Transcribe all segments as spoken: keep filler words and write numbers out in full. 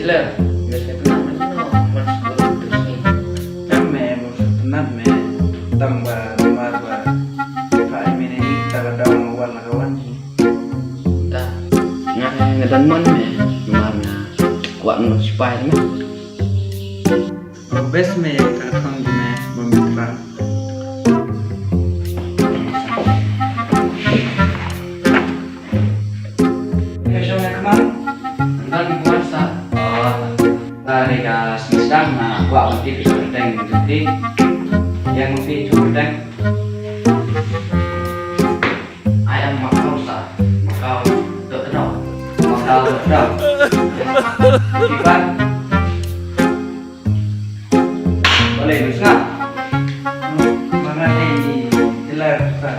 Best me tnat me no, man skul tu sngi. Kam me, best tnat me, tang ba, mar ba. Ka ai me ne ni, ta ka dang wan la ka wan ni. Ta, nga, nga don mon me, mar nga kwah ngan sipai me. Best me ka thong me, ba me thrang. Ka shong ïa ka man. Ngan buan sa. Oh, tari ka smisdang na kwah ban tip ïa ka kyrteng jong phi. Ïa ka phi jong kyrteng. I am Makau sa. Makau dot no. Makau dot no. Kiban. Balei nusnga? Mana ni jelar sa.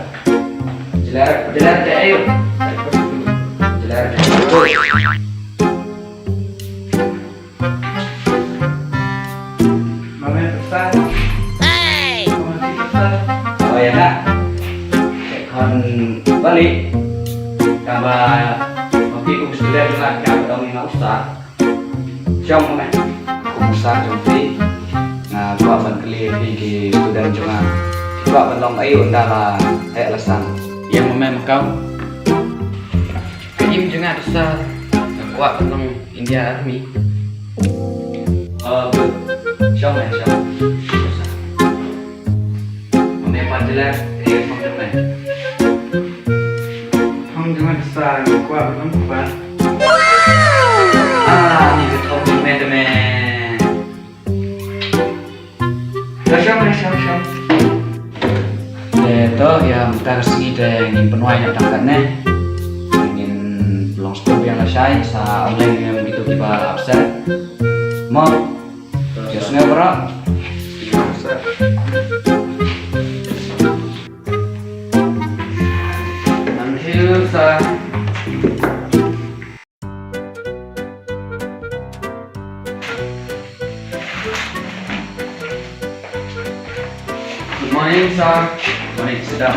Jelar, jelar de ayo. Jelar de ayo. Mama pesan. Hey. Mama pesan. Oh ya nak. Kon balik. Kaba kopi ku sudah jelas kaba dong ina usah. Jong me. Aku musar jong phi. Nga kwah ban kylli phi ki student jong nga. Ki kwah ban long aïu ynda la heh la san. Ïa me me Makau. Ka im jong nga da sa. Nga kwah ban long India Army. Oh, good. Jong me, jong. Me pat jelas, eh, phong jong me. Phong jong me da sa, kwah ban long kpa. Ah, ni ka phong jong me da me. Shong, shong, shong. Te to, ïa mynta ka sngi te ngin pynwai na tang katne. Ngin long skul biang lashai, sa ong lei ngin ïa kito kiba absent. Mo. Ïa sngew baroh. Thank you, sir. Good morning, sir. Good morning, sit down.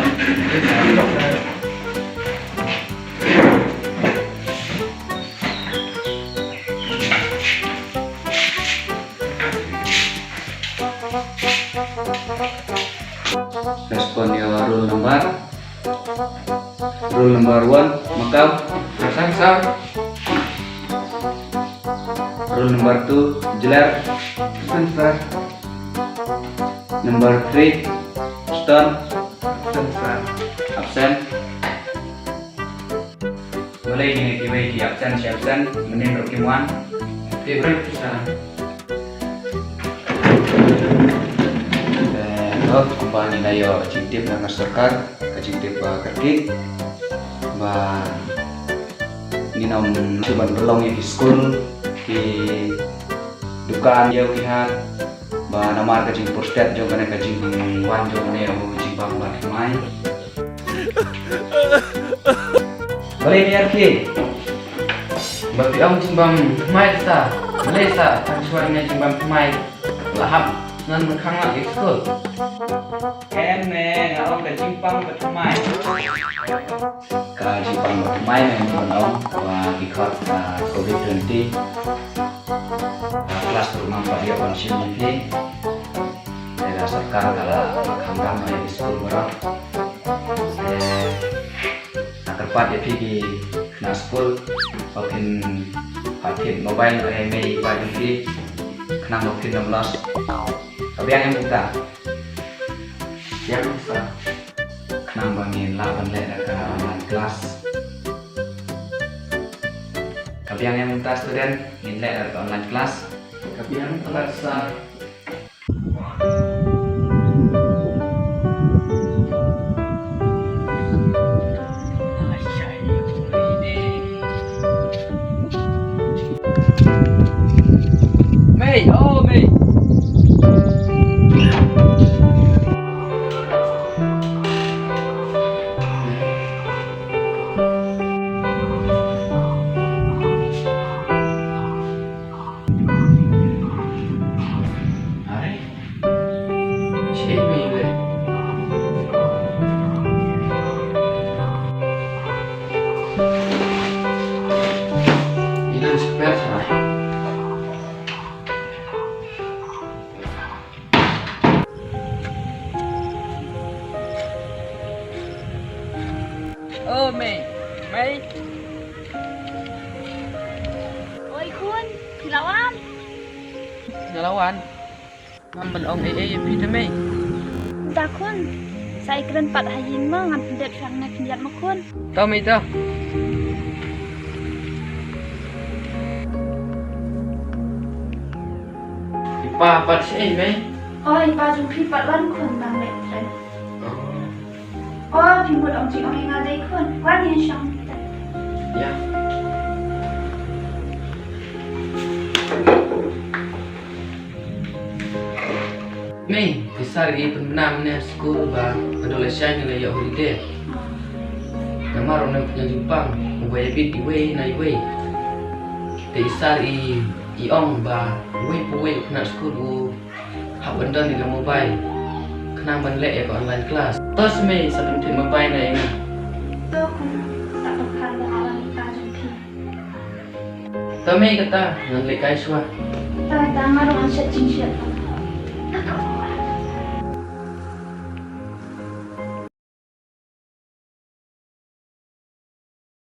Respond your roll number. Roll number one, Makau. Present, sir. Roll number two, Jelar. Present, sir. Number three, Stone. Present, sir. Absent. Balei kine kiwei ki absent shi absent, mynnin ruh kim wan. Te briew tu sa. Eh, to, kumba ngi la ïoh ka jingtip na ka sorkar, ka jingtip ba kyrkieh. Ba ngin ym shu ban pynlong ïa ki skul, ki dukan, ïew ki hat. Ba namar ka jingpur stet jong kane ka jingwan jong kane u jingbam ba thymmai. Balei ne ïa ki? Ba phi ong jingbam thymmai sa. Balei sa, tang shuwa ne jingbam thymmai. La hap nan ba khang la ïa skul. Em ne, nga ong ka jingpang ba thymmai. Ka jingpang ba thymmai ne, nga ong ba ki khot, ah, covid twenty. Ah, klas ruh ngam pat ïoh ban shim ïa phi. Te ka sorkar ka la kham gam ïa ki skul baroh. Te nga kyrpad ïa phi ki khynnah skul ba phin, ba phin mobile ba mei ba ïa phi khnang ba phin ym lost. Ka biang em kumta. Biang kumta. Khnang ba ngin lah ban leh da ka online class. Ka biang em kumta student, ngin leh da ka online class. Ka biang kumta sir. Mei, oh, mei. Phi la wan? Nga la wan. Ngam ban ong ei ei ïa phi te mei. Da khun. Sa ïakren pat ha ïing mo, ngan pyndep sha hangne khyndiat mo khun. To mei to. I pa pat shaei mei? Oh, i pa jong phi pat wan khun, dang leit trei. Oh. Oh, phi mut ong jingong ïa nga dei khun. Wan ïa shong. Ïa. Mei, i sar i pynbna mynne skul ba ka dei la shai ngi la ïoh holiday. Namar ong na jingpang uba ïa bit iwei na iwei. Te i sar i ong ba uwei pa uwei u khynnah skul u hap ban don ïa ka mobile khnang ban leh ïa ka online class. To mei sa pyntip mobile na ïa nga. To khun, sa to khan ba awan i pa jong phi. To mei kata ngan leh kai shuwa. Ta ta nga ruh ngan shet jingshet.